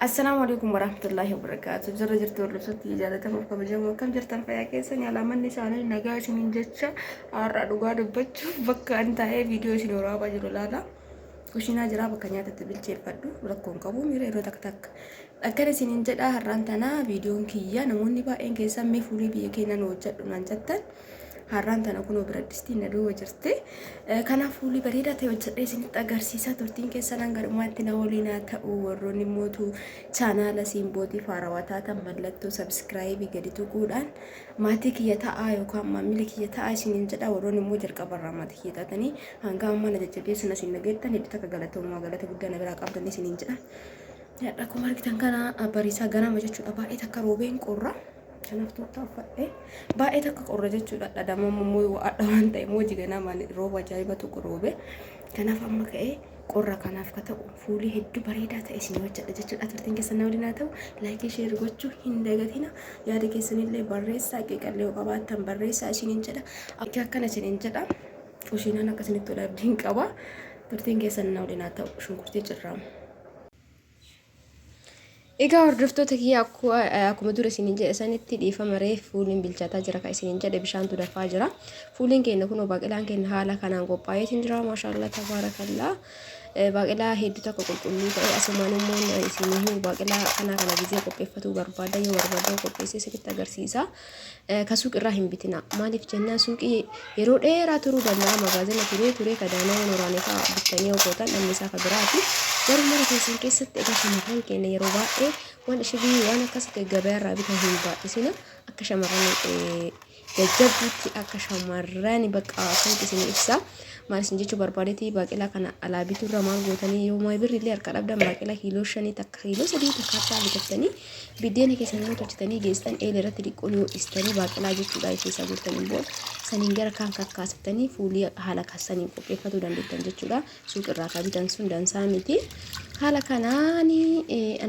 Assalaamu alaikum warahmatullaahi wabarakaatu. Jirra jirtu hordoftoota jaalatamuuf kabajamoo akkam jirtan fayyaa keessan alaamanni isaanii nagaa isiniin jecha har'a dhugaa dubbachuuf bakka an taa'ee viidiyoo isin waraabaa jiru laala. Kushiinaa jira bakka nyaata itti bilcheeffadhu rakkoon qabu miira yeroo takka takka. Akkana isiniin jedhaa har'aan tanaa viidiyoon kiyya namoonni baay'een keessan mee fuulii biyya keenya nu hojjedhu naan jettan. Har'aan tana kunoo biradistiin na duuba jirti. Kanaaf fuulli bareedaa ta'e hojjedhee isinitti agarsiisaa turtiin keessan hanga dhumaatti na waliin haa ta'u. Warroonni mootu chaanaala siimbootiif haarawaa taatan mallattoo sabiskiraayibii gadi tuquudhaan maatii kiyya ta'aa yookaan maamila kiyya ta'aa isiniin jedha. Warroonni immoo jalqabarraa maatii kiyya taatanii hanga ammaa na jajjabeessan asiin na geettan hedduu takka galatoomaa galata guddaa na biraa qabdan isiniin jedha. Akkuma argitan kana bariisaa ganama jechuudha baay'ee takka roobeen qorra. Kanaaf tuuttaa uffadhe. Baay'ee takka qorra jechuudha. Dhadhama immoo ho'aadha waan ta'e immoo jiganamaan rooba ajaa'iba tokko roobe. Kanaaf amma ka'ee qorra kanaaf ka ta'u fuulii hedduu bareedaa ta'e isin hojjedha jechuudha. Turtiin keessan na waliin haa ta'u. Laayikii sheer gochuu hin dagatina. Yaada keessanillee barreessaa qeeqallee yoo qabaattan barreessaa isiniin jedha. Akka akkana isiniin jedha. Kushiinaan akka isinitti tolu abdiin qaba. Turtiin keessan na waliin haa ta'u. Shunkurtii cirraama. Egaa hordoftoota kiyya akkuma dura isiniin jedhe sanitti dhiifama reef fuuliin bilchaataa jira kan isiniin jedhe bishaantu dafaa jira. Fuuliin keenya kunoo baqilaan keenya haala kanaan qophaa'eetiin jira maashaallah tabaarakallaa. Baaqilaa hedduu takka qulqulluu ta'e asumaan immoo isin himu baaqilaa kanaa kana gizee qopheeffatuu barbaada yoo barbaada qopheessee isinitti agarsiisa. Ka suuq irraa hin bitina. Maaliif jennaan suuqii yeroo dheeraa turuu danda'a magaazina turee turee ka daanawoo noraanii fa'a bittanii yoo gootan dhamni isaa ka biraati. Garuu mana keessan keessatti egaa shamarran keenya yeroo baay'ee waan ishibii waan akkas gabayaa irraa bitan hin baay'isina. Akka shamarran jajjabduutti akka shamarran bakka akkamitti isin ibsa. Maal isin jechuu barbaadeeti baaqelaa kana alaa bituurra maal gootanii yoo birri illee harkaa dhabdan baaqelaa kiiloo shanii takka kiiloo sadii takka harkaa bitattanii Biddeena keessan immoo tolchitanii geessitan eelee irratti xiqqoo ni ho'istanii baaqelaa jechuudha keessaa guurtaniin booda saniin gara kaan kakkaasiftanii fuulii haala saniin qopheeffatuu dandeettan jechuudha. Suuq irraa kan bitan sun dansaa miti. Haala kanaan ani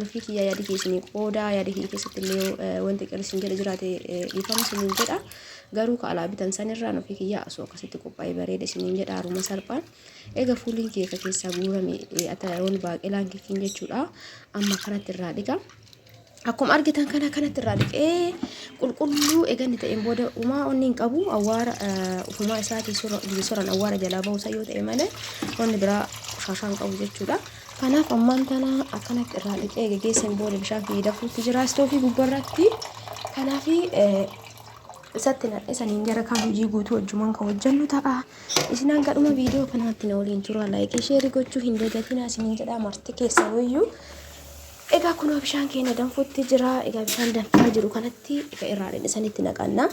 ofii kiyyaa yaada kee isinii qooda yaada kiyya keessatti illee wanti qirri isin jedhe jiraate dhiifama isiniin jedha. Garuu ka alaa bitan sanirraa ani ofii kiyyaa osoo akkasitti qophaa'ee bareeda isiniin jedha haruma salphaan. Eega fuuliin kee ka keessaa guurame ataroon baaqelaan keekiin jechuudha. Amma kanatti irraa dhiqa. Akkuma argitan kana kanatti irraa dhiqee qulqulluu eeganni ta'een booda umaa onni hin qabu awwaara ufumaa isaatii soran awwaara jalaa bahu isa yoo ta'e malee wanni biraa qoshaashaa hin qabu jechuudha. Kanaaf ammaan tana akkanatti irraa dhiqee geggeesseen booda bishaan kiyya danfuutti jira istoofii gubbarratti. Kanaaf isatti naqee saniin gara kaan hojii guutuu wajjumaan kan hojjennu ta'a. Isin hanga dhuma viidiyoo kanaatti na waliin turaa laayikii sheerii gochuu hin dagatinaa isiniin jedhaa marti keessanuyyuu. Egaa kunoo bishaan keenya danfutti jira. Egaa bishaan danfaa jiru kanatti egaa irraa dhidhisanitti naqanna.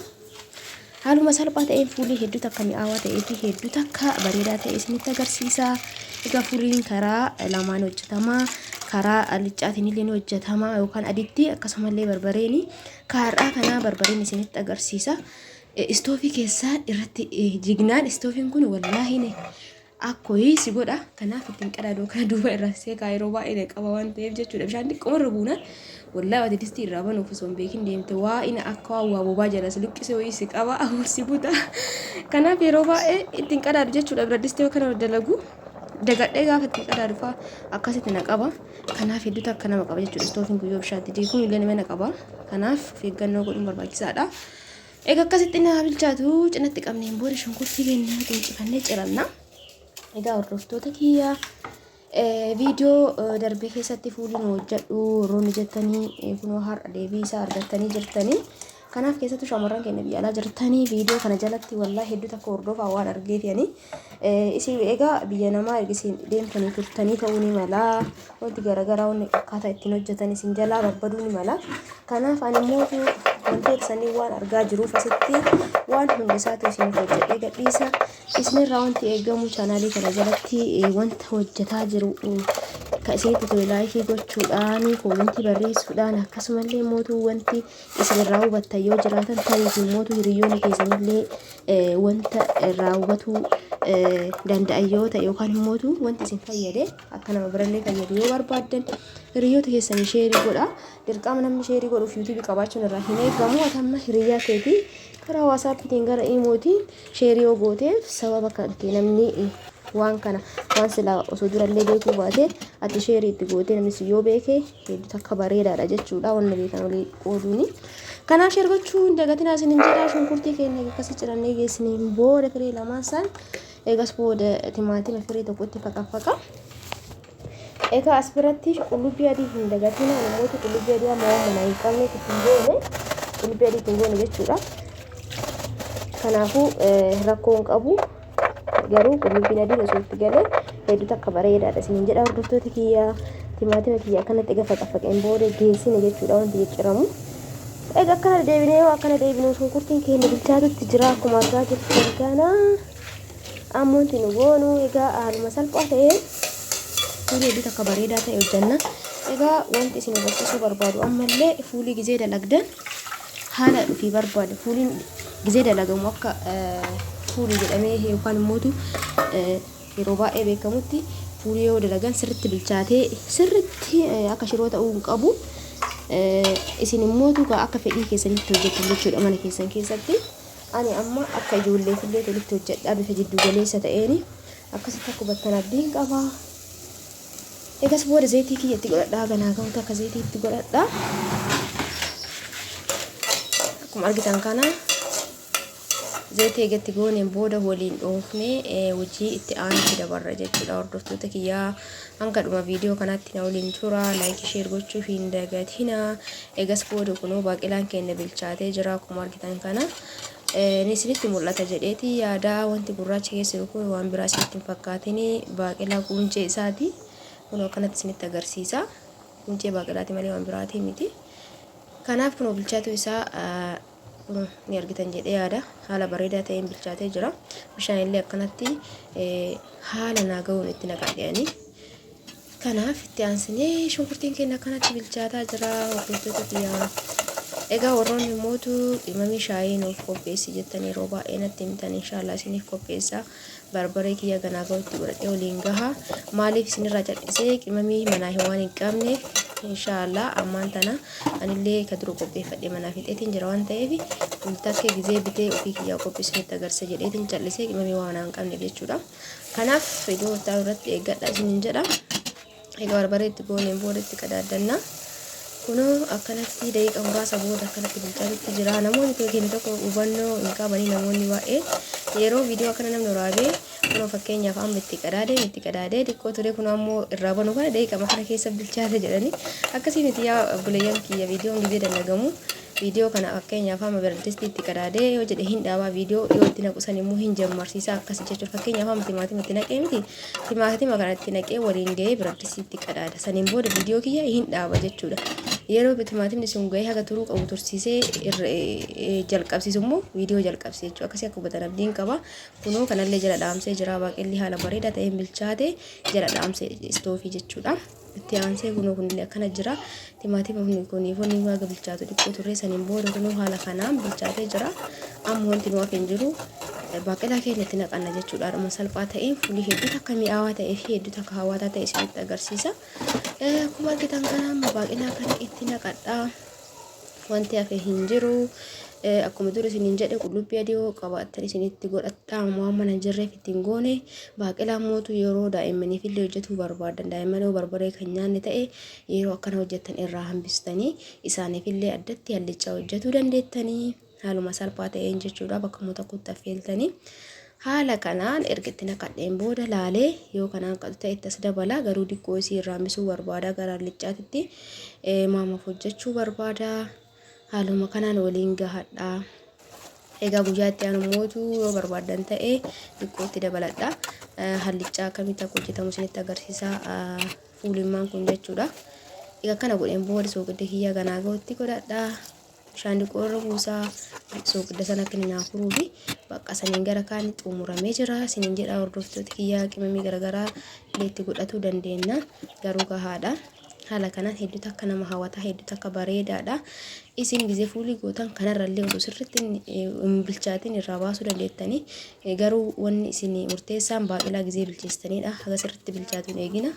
Haaluma salphaa ta'een fuulii hedduu takka mi'aawaa ta'ee fi hedduu takka bareedaa ta'e isinitti agarsiisa. Egaa fuuliin karaa lamaan hojjetama. Karaa aliccaatiin illee ni hojjetama yookaan aditti akkasumallee barbareeni. Kaarraa kanaa barbareen isinitti agarsiisa. Istoofii keessaa irratti jignaan istoofiin kun wallaahi ne akkoyii si godha. Kanaaf ittiin qadaadoo kana duuba irraa seekaa yeroo baay'ee na qaba waan ta'eef jechuudha. Bishaan xiqqoo irra buunaan wallaahi ati distii irraa banuuf osoo hin beekin deemte waa ina akka waan waa bobaa jala si luqqise wayii si qaba si buta. Kanaaf yeroo baay'ee ittiin qadaadu jechuudha bira distii kana dalagu dagadhee gaafa ittiin qadaadu fa'aa akkasitti na qaba. Kanaaf hedduu takka nama qaba jechuudha. Istoofiin guyyoo bishaan itti jige kun illee nama na qaba. Kanaaf of eeggannoo godhuun barbaachisaadha. Egaa akkasitti naa bilchaatu cinatti qabneen booda shunkurtii keenya quncifannee ciranna. Egaa hordoftoota kiyya viidiyoo darbe keessatti fuulli nu hojjedhu warroonni jettanii kunoo har'a deebii isaa argattanii jirtanii. Kanaaf keessattuu shamarran keenya biyya alaa jirtanii viidiyoo kana jalatti wallaahi hedduu takka hordofaa waan argeef yani isin egaa biyya namaa erga isin deemtanii turtanii ta'uu ni mala wanti garaagaraa wanni akkaataa ittiin hojjetan isin jalaa barbaduu ni mala. Kanaaf ani immoo wantoota sanii waan argaa jiruuf asitti waan hunda isaatu isiniif hojjedhee gadhiisa. Isinirraa wanti eegamu chaanaalii kana jalatti wanta hojjetaa jiru kan isinitti tole laayikii gochuudhaan koomentii barreessuudhaan akkasumallee mootuu wanti isinirraa hubattan yoo jiraatan tariitii mootuu hiriyoonni keessanillee wanta irraa hubatuu danda'an yoo ta'e yookaan immootu wanti isin fayyade akka nama birallee fayyadu yoo barbaaddan hiriyoota keessanii sheerii godha. Dirqama namni sheerii godhuuf yuutuubii qabaachuun irraa hin eegamu. Ati amma hiriyaa keetii karaa waasaappiitiin gara iimootiin sheerii yoo gooteef sababa kan kee namni Waan kana waan silaa osoo durallee beekuu baate ati sheerii itti gootee namni si yoo beeke hedduu takka bareedaadha jechuudha wanna beekan olii qooduuni. Kanaaf share gochuu hin dagatinaa isinin jedha. Shunkurtii keenya akkasi cirannee geessiniin booda firee lamaan san eegas booda timaatima firee tokkotti faqafaqa. Egaa as biratti qullubbii adii hin dagatinaa. Namoota qullubbii adii amma waan manaa hin qabneef itti hin goone, qullubbii adii itti hin goone jechuudha. Kanaafuu rakkoo hin qabu. Garuu qullubbiin adiin osoo itti galee hedduu takka bareedaadha isiniin jedha hordoftoota kiyya. Timaatima kiyya akkanatti egaa faqafaqeen booda geessine jechuudha wanti cicciramu. Egaa akkana deebinee yoo akkana deebinu shunkurtiin keenya bilchaatutti jira akkuma argaa jirtan kana. Amma wanti nu goonu egaa haaluma salphaa ta'een fuulii hedduu takka bareedaa ta'e hojjanna. Egaa wanti isin hubachiisuu barbaadu ammallee fuulii gizee dalagdan haala ofii barbaade fuuliin gizee dalagamu akka fuulii jedhamee yookaan immootu yeroo baay'ee beekamutti fuulii yoo dalagan sirritti bilchaatee sirritti akka shiroo ta'uu hin qabu. Isin immootu akka fedhii keessanitti hojjettan jechuudha mana keessan keessatti. Ani amma akka ijoolleefillee tolutti hojjedha bifa jiddu galeessa ta'een akkasitti akka hubattan abdiin qaba. Egas booda zayitii kiyya itti godhadha ganaa gahuutu akka zayitii itti godhadha. Akkuma argitan kana zayitii eegatti gooneen booda waliin dhoofnee hojii itti aanutti dabarra jechuudha hordoftoota kiyyaa. Hanga dhuma viidiyoo kanaatti na waliin tura, like share gochuu hin dagatina. Egas booda kunoo baaqilaan keenya bilchaatee jira akkuma argitan kana. Ni isinitti mul'ata jedheeti yaada. Wanti gurraacha keessa jiru kun waan biraa isinitti hin fakkaatin, baaqelaa quuncee isaati. Kunoo akkanatti isinitti agarsiisa. Quuncee baaqilaati malee waan biraatii miti. Kanaaf kunoo bilchaatuu isaa kunoo ni argitan jedhee yaada. Haala bareedaa ta'een bilchaatee jira. Bishaan illee akkanatti haala naa ga'uun itti naqadheani. Kanaaf itti aansinee shunkurtiin keenya akkanatti bilchaataa jira hordoftoota kiyyaa. Egaa warroonni mootu qimamii shaayii nuuf qopheessi jettan yeroo baay'ee natti himtan, inshaallah isiniif qopheessa. Barbaree kiyya ganaa ga'utti godhadhee waliin gaha. Maaliif isinirraa cal'isee? Qimamii manaa hin waan hin qabneef. Inshaallah ammaan tana anillee ka dura qopheeffadhe manaa fixeetiin jira waan ta'eef takkee gizee bitee ofii kiyyaa qopheessinitti agarsiisa jedheetiin cal'isee, qimamii waan manaa hin qabneef jechuudha. Kanaaf iddoo itti irratti eeggadha isiniin jedha. Egaa barbaree itti gooneen booda itti qadaaddanna. Kunoo akkanatti daqiiqa muraasa booda akkanatti bilchaatutti jira. Namoonni keenya tokko hubannoo hin qabanii. Namoonni baay'een yeroo viidiyoo akkana namni waraabee, kunoo fakkeenyaaf amma itti qadaadee xiqqoo ture, kunoo ammoo irraa banu kana daqiiqama kana keessa bilchaate jedhanii. Akkasii miti yaa obboleeyyan kiyya. Viidiyoon gizee dalagamu, viidiyoo kana fakkeenyaaf amma biradistii itti qadaadee yoo jedhe hin dhaabaa, viidiyoo yoo itti naqu san immoo hin jammarsiisa akkas jechuudha. Fakkeenyaaf amma timaatima itti naqee miti, timaatima kana itti naqee waliin gahee biradistii itti qadaada, saniin booda viidiyoo kiyya hin dhaaba jechuudha. Yeroo timaatimni sun gahee haga turuu qabu tursiisee jalqabsiisu immoo viidiyoo jalqabsiisa jechuudha. Akkasii akka hubatan abdiin qaba. Kunoo kanallee jala dhaamsee jira. Baaqelli haala bareedaa ta'een bilchaate, jala dhaamsee istoofii jechuudha. Itti aansee kunoo kunillee akkana jira. Timaatima kun foonni waaga bilchaatu xiqqoo turre, saniin booda kunoo haala kanaan bilchaatee jira. Amma wanti nu hafe hin jiru, baaqelaa keenya itti naqanna jechuudha. Haaluma salphaa ta'een fuulii hedduu takka mi'aawaa ta'ee fi hedduu takka hawwataa ta'e isinitti agarsiisa. Akkuma argitan kana amma baaqelaa kana itti naqadha. Wanti hafe hin jiru. Akkuma dura isiniin jedhe, qullubbii adii yoo qabaattan isinitti godhadhaa. Waan mana hin jirreef ittiin goone. Baaqelaa mootu yeroo daa'immaniif illee hojjetuu barbaadan, daa'imman yoo barbaree kan nyaanne ta'e, yeroo akkana hojjettan irraa hambistanii isaaniif illee addatti hallichaa hojjetuu dandeettanii haaluma salphaa ta'een jechuudha, bakka tokkotti affeeltanii. Haala kanaan erga itti naqadheen booda laalee yoo kanaan qatu ta'e itti as dabala. Garuu diqqoo isii irraa hambisuu barbaada, gara hallichaatitti maamaaf hojjechuu barbaada. Haaluma kanaan waliin gahadha. Egaa guyyaa itti aanu mootu yoo barbaaddan ta'e xiqqootti dabaladha. Hallichaa akkamitti akka hojjetamu isinitti agarsiisa fuulimmaan kun jechuudha. Egaa kana godheen booda soogidda kiyya ganaa gahutti godhadha. Bishaan xiqqoo irra buusaa soogidda sana akka inni naa furuu fi bakka saniin gara kaan xumuramee jira isiniin jedha hordoftoota kiyyaa. Qimamii garaagaraa illee itti godhatuu dandeenya, garuu gahaadha. Haala kanaan hedduu takka nama hawwataa, hedduu takka bareedaadha. Isin gizee fuulii gootan kanarrallee osoo sirriitti hin bilchaatin irraa baasuu dandeettanii, garuu wanni isin murteessaan baaqelaa gizee bilcheessitanidha. Haga sirriitti bilchaatuun eegina.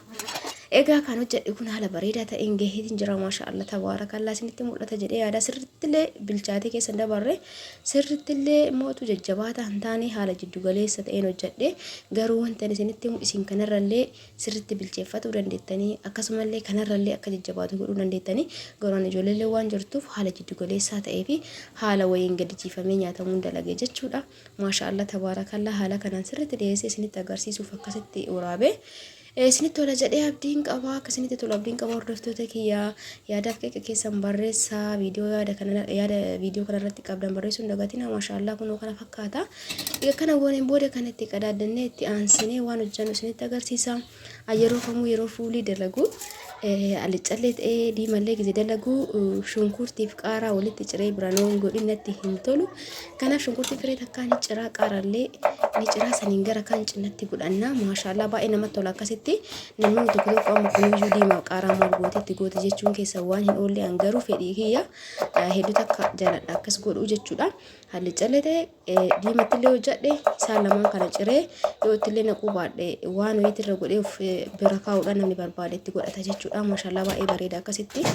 Egaa kan hojjedhe kun haala bareedaa ta'een gaheetiin jira. Maashaallah tabaarakallaa, isinitti mul'ata jedhee yaada. Sirrittillee bilchaatee keessa hin dabarre, sirrittillee mootu jajjabaataa hin taane, haala jiddu galeessa ta'een hojjedhe. Garuu wanta isinitti himu, isin kanarrallee sirritti bilcheeffatuu dandeettanii, akkasumallee kanarrallee akka jajjabaatu godhuu dandeettanii. Garuu ani ijoolleellee waan jirtuuf haala jiddu galeessaa ta'ee fi haala wayiin gadi jiifamee nyaatamuun dalage jechuudha. Maashaallah tabaarakallaa, haala kanaan sirritti dhiyeessee isinitti agarsiisuuf akkasitti waraabee. Isinitti tola jedhee abdiin qaba. Akka isinitti tolu abdiin qaba. Hordoftoota kiyyaa, yaadaaf qeeqa keessan barreessaa. Viidiyoo yaada kana, yaada viidiyoo kana irratti qabdan barreessuu hin dagatina. Maashaallah, kunoo kana fakkaata. Egaa kana gooneen booda kan itti qadaaddannee itti aansinee waan hojjannu isinitti agarsiisa. Yeroo kamuu yeroo fuulii dalagu, aliccallee ta'ee diimallee gizee dalagu, shunkurtiif qaaraa walitti ciree biranoon godhin natti hin tolu. Kanaaf shunkurtii firee takkaa ni ciraa, qaarallee ni ciraa, saniin gara kaan cinatti godhanna. Maashaallah, baay'ee namatti tola akkasitti. Namoonni tokko tokko amma kunuyyuu diimaa qaaraa maal goote itti goote jechuun keessa waan hin oolle. An garuu fedhii kiyya, hedduu takka jaaladha akkas godhuu jechuudha. Hallicallee ta'e diimattillee hojjedhe, isaan lamaan kana ciree yoo ittillee naquu baadhe, waan wayiitirra godhee of bira kaa'uudhaan namni barbaade itti godhata jechuudha. Maashaallah, baay'ee bareeda akkasitti.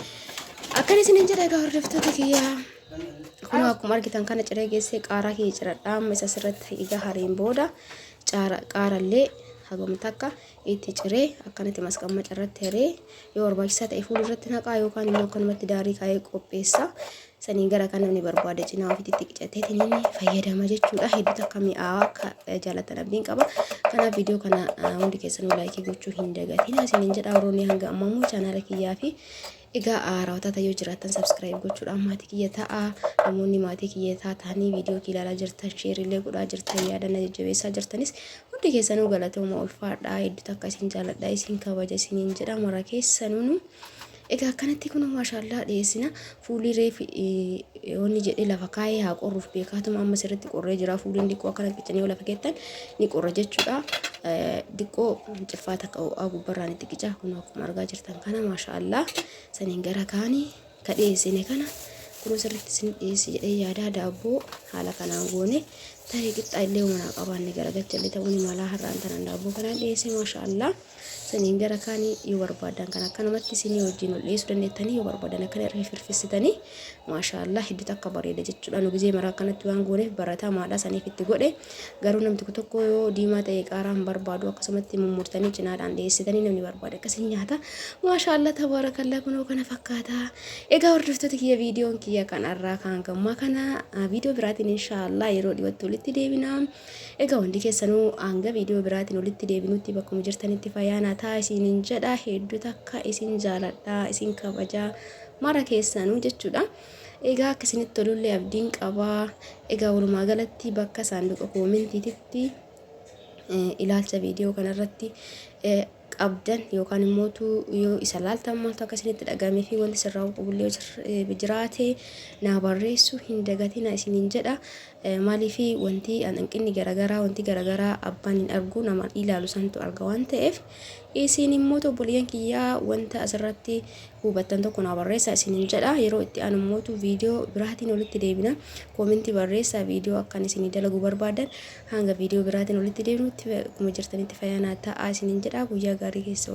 Akkan isiniin jedha. Egaa hordoftoota kiyyaa, kun akkuma argitan kana ciree geessee qaaraa kiyya ciradha. Amma isa sirratti egaa hareen booda qaarallee hagam takka itti ciree akkanatti masqammaca irratti haree, yoo barbaachisaa ta'e fuula irratti naqaa yookaan immoo akkanumatti daarii kaa'ee qopheessa. Saniin gara kan namni barbaade cinaa ofiitti qicateetiin fayyadama jechuudha. Hedduu takka mi'aawaa akka jaalatan abdiin qaba. Kanaaf viidiyoo kana hundi keessanuu like gochuu hin dagatiin isiniin jedha. Warroonni hanga ammaa immoo chaanaala kiyyaa fi egaa haarawwataa yoo jiraattan subscribe gochuudhaan maatii kiyya ta'a. Namoonni maatii kiyya taatanii viidiyoo kiyya ilaalaa jirtan, share illee godhaa jirtan, yaada na jajjabeessaa jirtanis hundi keessanuu galatooma, ulfaadhaa. Hedduu takka isin jaaladha, isin kabaja isiniin jedha mara keessanuu. Egaa akkanatti kun maashaallaa dhiyeessina. Fuulii reefi wanni jedhee lafa kaayee haa qorruuf beekaatuma amma sirriitti qorree jira. Fuuliin diqqoo akkana qicanii yoo lafa keettan ni qorra jechuudha. Diqqoo ciffaa takka ho'aa gubbarraan itti qica. Kun akkuma argaa jirtan kana maashaallaa. Saniin gara kaanii ka dhiyeessine kana kun sirriitti isin dhiyeessi jedhee yaadaa. Daabboo haala kanaan goone, tarii qixxaa illee manaa qabaanne garagalchallee ta'uu ni mala. Har'aan tanaan daabboo kanaan dhiyeesse, maashaallaa. Saniin gara kaanii yoo barbaadan kan akkanumatti isinii wajjin ol dhiyeessuu dandeettanii, yoo barbaadan akkana irra firfissitanii, maashaallaa, hedduu takka bareeda jechuudha. Nu gizee maraa akkanatti waan gooneef baratamaadha, saniif itti godhe. Garuu namni tokko tokko yoo diimaa ta'e qaaraa hin barbaadu, akkasumatti mummurtanii cinaadhaan dhiyeessitanii namni barbaade akkasiin nyaata. Maashaallaa tabaarakallaa, kunoo kana fakkaata. Egaa hordoftoota kiyya, viidiyoon kiyya kan har'aa kan gammaa kana, viidiyoo biraatiin inshaallah yeroo dhiyootti walitti deebina. Egaa hundi keessanuu hanga viidiyoo biraatiin walitti deebinutti bakkuma jirtanitti fayyaanaa ta'a isiniin jedha. Hedduu takka isin jaaladha, isin kabajaa mara keessanuu jechuudha. Egaa akka isinitti tolullee abdiin qabaa. Egaa walumaa galatti bakka saanduqa koomentiititti ilaalcha viidiyoo kanarratti qabdan yookaan immoo yoo isa laaltan maaltu akka isinitti dhagahame fi wanti sirraa qulqulluu jiraate naa barreessuu hin dagatina isiniin jedha. Maaliif wanti hanqinni garaagaraa, wanti garaagaraa abbaan hin argu, nama ilaalu santu arga waan ta'eef, isin immoo obboleeyyan kiyyaa wanta asirratti hubattan tokko naa barreessaa isiniin jedha. Yeroo itti aanu immootu viidiyoo biraatiin walitti deebina. Koomentii barreessaa viidiyoo akkan isinii dalagu barbaadan. Hanga viidiyoo biraatiin walitti deebinutti akkuma jirtanitti fayyaa naa ta'aa isiniin jedha. Guyyaa gaarii keessa.